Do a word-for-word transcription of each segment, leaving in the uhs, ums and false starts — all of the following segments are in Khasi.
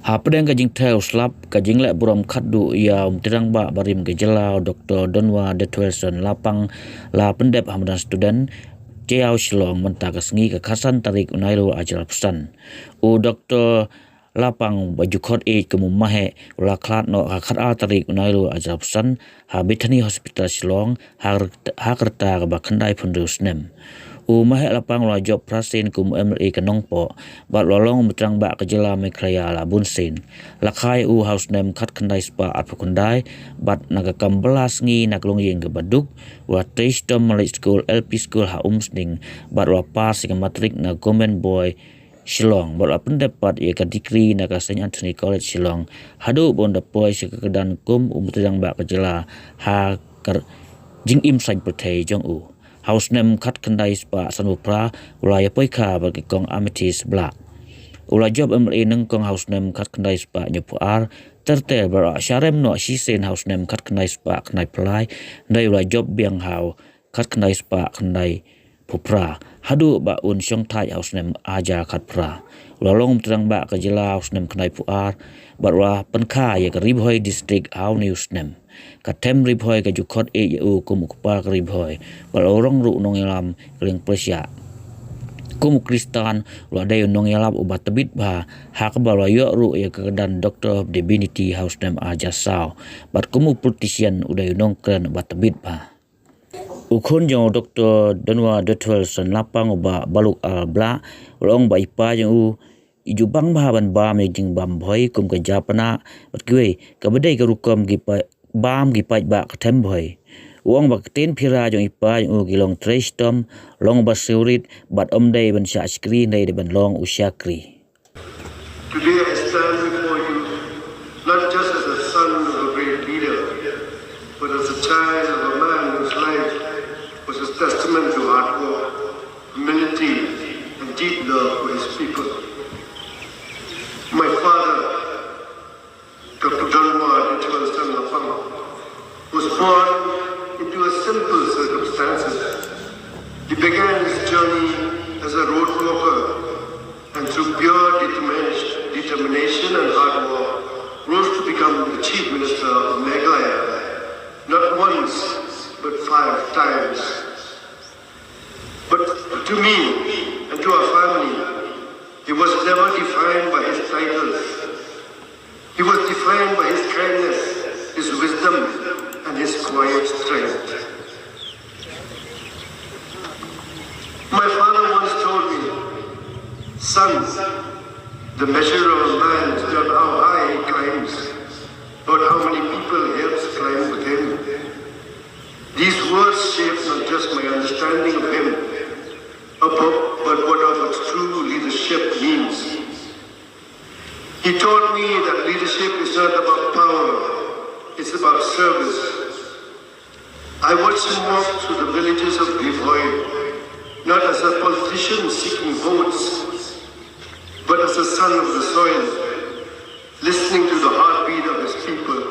Hapdeng ka jingthew slap, ka jingleh burom khatduh ïa u Myntri Rangbah barim ka jylla, Doktor Donwa Detwelson Lapang, la pyndep ha madan student Jaiaw Shillong mynta ka sngi ka khatsan tarik u Nairu arhajar arphew san. U Doktor Lapang ba ju khot ïeit kum u Maheh u la khlad noh ha khatar tarik u Nairu arhajar arphew san ha Bethany Hospital Shillong ha, ha ka rta kaba khyndai phew hynriew snem. U Maheh Lapang u la jop phra sien kum u MLA ka Nongpoh bad u la long u Myntri Rangbah ka jylla Meghalaya la bun sien. La kha ïa u ha u snem khatkhyndai spah arphew khyndai bad na ka kam bylla sngi na ka longïing kaba duk, u la trei shitom ha Leit Skul LP School ha Umsning bad u la pass ïa ka matrik na Government Boy Shillong bad u la pyndep pat ïa ka degree na ka Saint Anthony College Shillong, haduh ba un da poi sha ka kyrdan kum u Myntri Rangbah ka jylla ha ka jingim saiñ pyrthei jong u. Ha u snem khatkhyndai spah sanphew phra u la ïapoikha bad ka Kong Amethyst Blah. U la jop MLA nyngkong ha u snem khatkhyndai spah hynñiewphew ar ter ter bad u la sharem noh shisien ha u snem khatkhyndai spah khyndaiphew lai, hynrei u la jop biang ha u khatkhyndai spah khyndaiphew phra haduh ba un shong thait ha u snem arhajar khatphra. U la long u Myntri Rangbah ka jylla ha u snem khyndaiphew ar bad u la pynkha ïa ka Ri Bhoi District ha une u snem. Ka them Ri Bhoi ka ju khot ïeit ïa u kum u kpa ka Ri Bhoi bad u la long ruh u nongïalam ka liang pyrshah. Kum u Khristan u la dei u nongïalap uba tbit bha, ha kaba u la ïoh ruh ïa ka kyrdan Doctor of Divinity ha u snem arhajar saw bad kum u politician u dei u nongkren uba tbit bha. U khun jong u Doktor Donwa Detwelson Lapang uba Baluk Al Blah u la ong ba i pa jong u i ju bang bha ban bam ïa ka jingbam Bhoi kum ka japna bad kiwei kaba dei ka rukom ki pa, bam ki paidbah ka them Bhoi. U ong ba ka ktien phira jong i pa jong u ki long trei shitom, long uba sngewrit bad ym dei ban shah shakri hynrei dei ban long u shakri. Today I stand before you not just as a son of a great leader, but as a child of a man whose life was a testament to hard work, humility, and deep love for his people. My father, Doctor Donwa Detwelson Lapang, was born into a simple circumstances. He began his journey as a road walker and through pure determination, determination and hard work, rose to become the Chief Minister of Meghalaya, not once, but five times. But to me and to our family, he was never defined by his titles. He was defined by his kindness, his wisdom, and his quiet strength. My father once told me, "Son, the measure of a man is not how high he climbs, but how many people he helps climb with him." These words shaped not just my understanding of him, but, but what of a true leadership means. He taught me that leadership is not about power, it's about service. I watched him walk through the villages of Ri Bhoi, not as a politician seeking votes, but as a son of the soil, listening to the heartbeat of his people.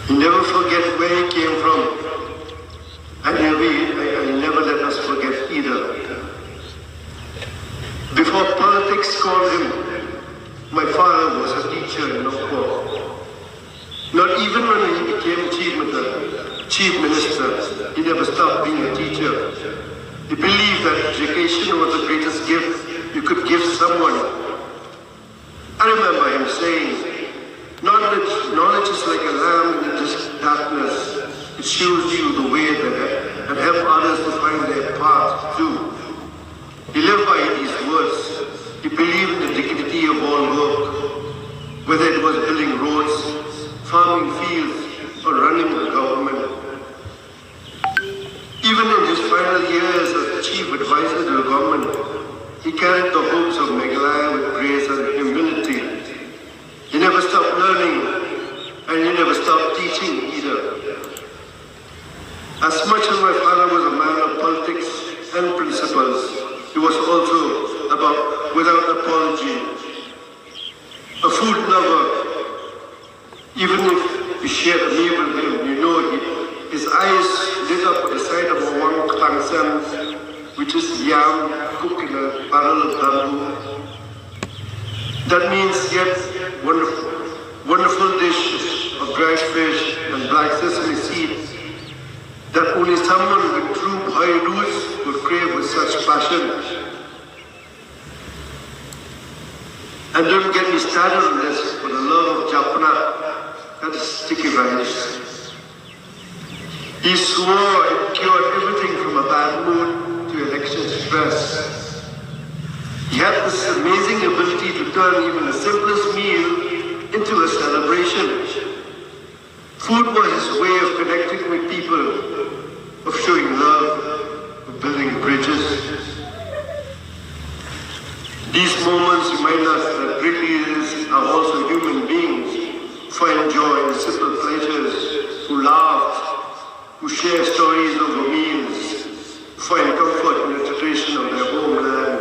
He never forget where he came from, and he, and he never let us forget either. Before politics called him, my father was a teacher in Nongpoh. Not even when he became chief minister, chief minister, he never stopped being a teacher. He believed that education was the greatest gift you could give someone. I remember him saying, "Knowledge, knowledge is like a lamp in the dis-, darkness. It shows you the way that, and help others to find their path too." He lived by these words. He believed in the dignity of all work, whether it was building roads, farming fields, or running a government. Even in his final years as chief advisor to the government, he carried the hopes of Meghalaya with grace and humility. He never stopped learning, and he never stopped teaching either. As much as my father was a man of politics and principles, he was also about without apology, a food lover. Even if you shared a meal with him, you know he, his eyes lit up at the sight of a wang ktang sem, which is yam cooked in a barrel of bamboo. That means yet wonderful, wonderful dish of dried fish and black sesame seed that only someone with true Bhoi roots would crave with such passion. And don't get me started on this for the love of japna, that is sticky rice. He swore it cured everything from a bad mood to election stress. He had this amazing ability to turn even the simplest meal into a celebration. Food was his way of connecting with people, of showing love, of building bridges. These moments remind us that great leaders are also human beings, find joy in simple pleasures, who laugh, who share stories over meals, find comfort in the tradition of their homeland.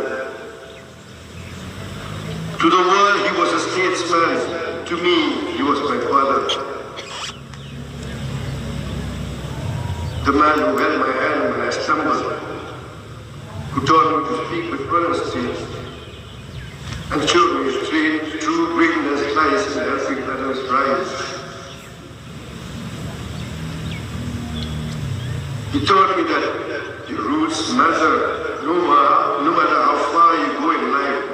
To the world, he was a statesman. To me, he was my father. The man who held my hand when I stumbled, who taught me to speak with honesty, and showed me straight, true greatness lies in helping others rise. He taught me that your roots matter no, ma- no matter how far you go in life.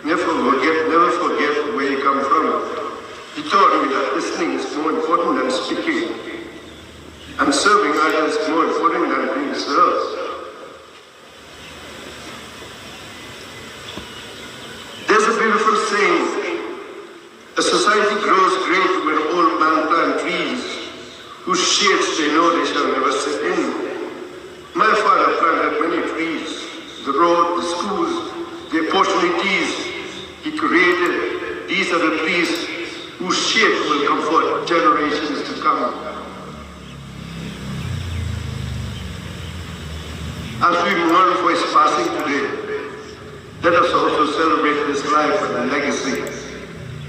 Never forget, never forget where you come from. He taught me that listening is more important than speaking, and serving others is more important than being served. There's a beautiful saying: a society grows great when old men plant trees whose shades they know they shall never sit in. My father planted many trees, the road, the schools, the opportunities he created. These are the trees whose shade will comfort generations to come. As we mourn for his passing today, let us also celebrate his life and legacy.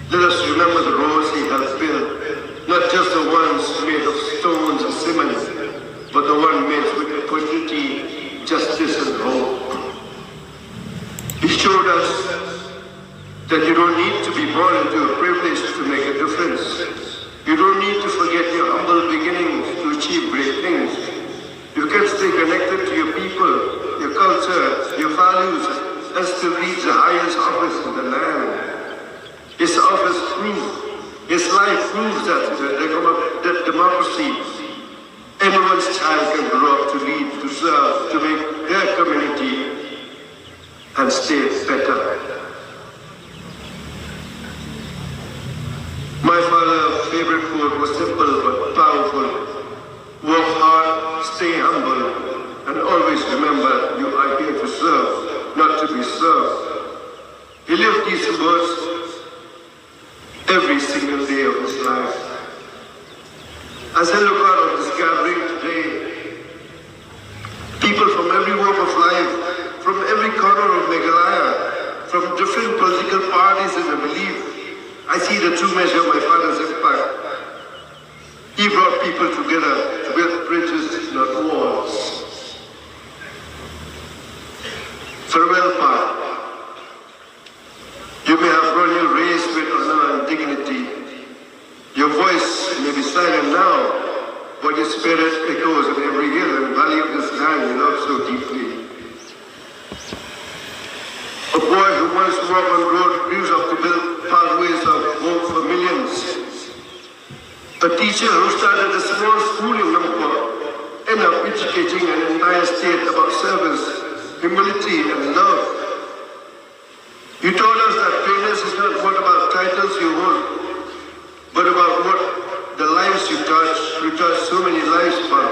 Let us remember the roads he helped build, not just the ones made of stones and cement, but the one made with opportunity, justice, and hope. He showed us that you don't need to be born into a privilege to make a difference. You don't need to forget your humble beginnings to achieve great things. You can stay connected to your people, your culture, your values, and still reach the highest office in the land. His office proved, his life proves that, the, that democracy, anyone's child can grow up to lead, to serve, to make their community and stay better. My father's favorite quote was simple but powerful: work hard, stay humble, and always remember you are here to serve, not to be served. He lived these words every single day of his life. As I look out of this gathering today, people from every walk of life, from every corner of Meghalaya, from different political parties, and I believe I see the true measure of my father's impact. He brought people together to build bridges, not walls. Farewell, Pa. You may have run your race with honor and dignity. Your voice may be silent now, but your spirit echoes in every hill and valley of this land you love so deeply. A boy who once walked on road grew up to build pathways of hope for millions. A teacher who started a small school in Nongpoh ended up educating an entire state about service, humility, and love. You told us that greatness is not what about titles you hold, but about what the lives you touch. You touch so many lives, Pa.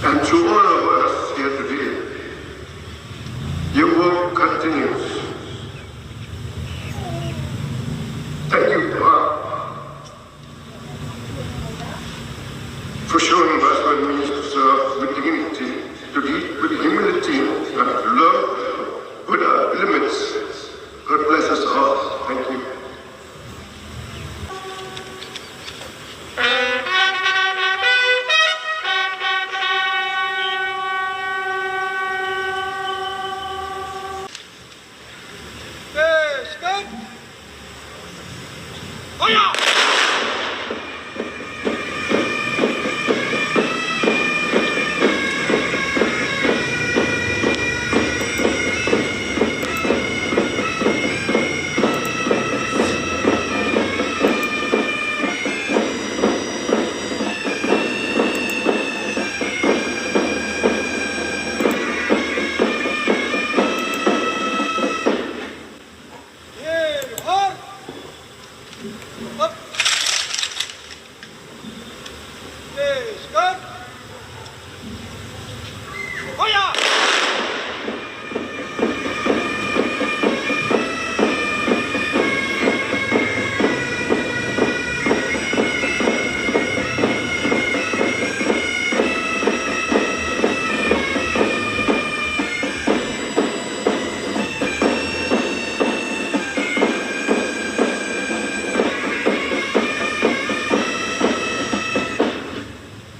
And through all of us here today, your work continues. Thank you, Pa, for showing us what it means to serve with dignity, to lead with humility, and to love without limits. God bless us all. Thank you. Skirt. Fire!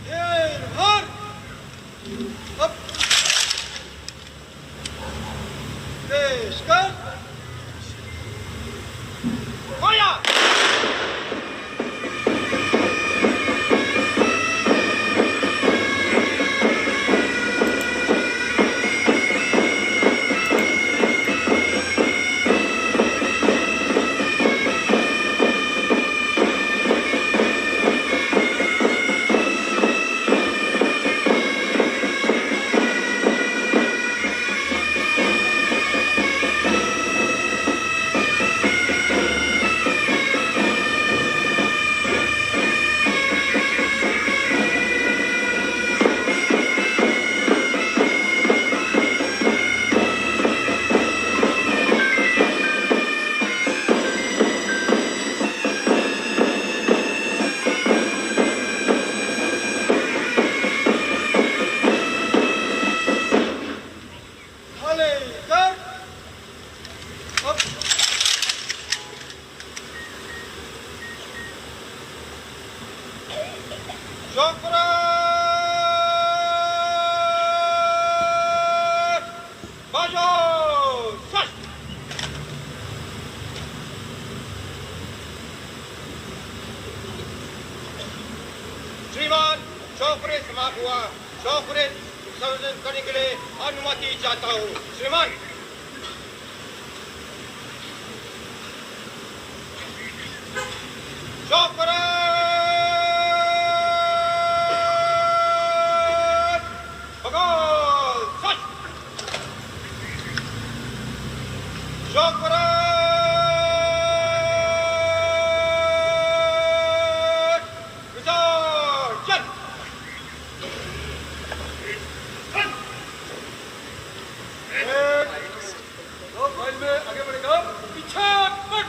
Hey, Bhar! Up! Hey, Skar! Fire! Hale, kar. Up. Jokra! Bajo! Sas! श्रीमान, चौपड़े समाप्त हुआ। चौपड़े संशोधन करने के लिए अनुमति चाहता हूँ। श्रीमान। चौपड़े! बगल! सच! चौपड़े! विसर्जन! एक, दो, फाइल में आगे बढ़ेगा, पीछे हट।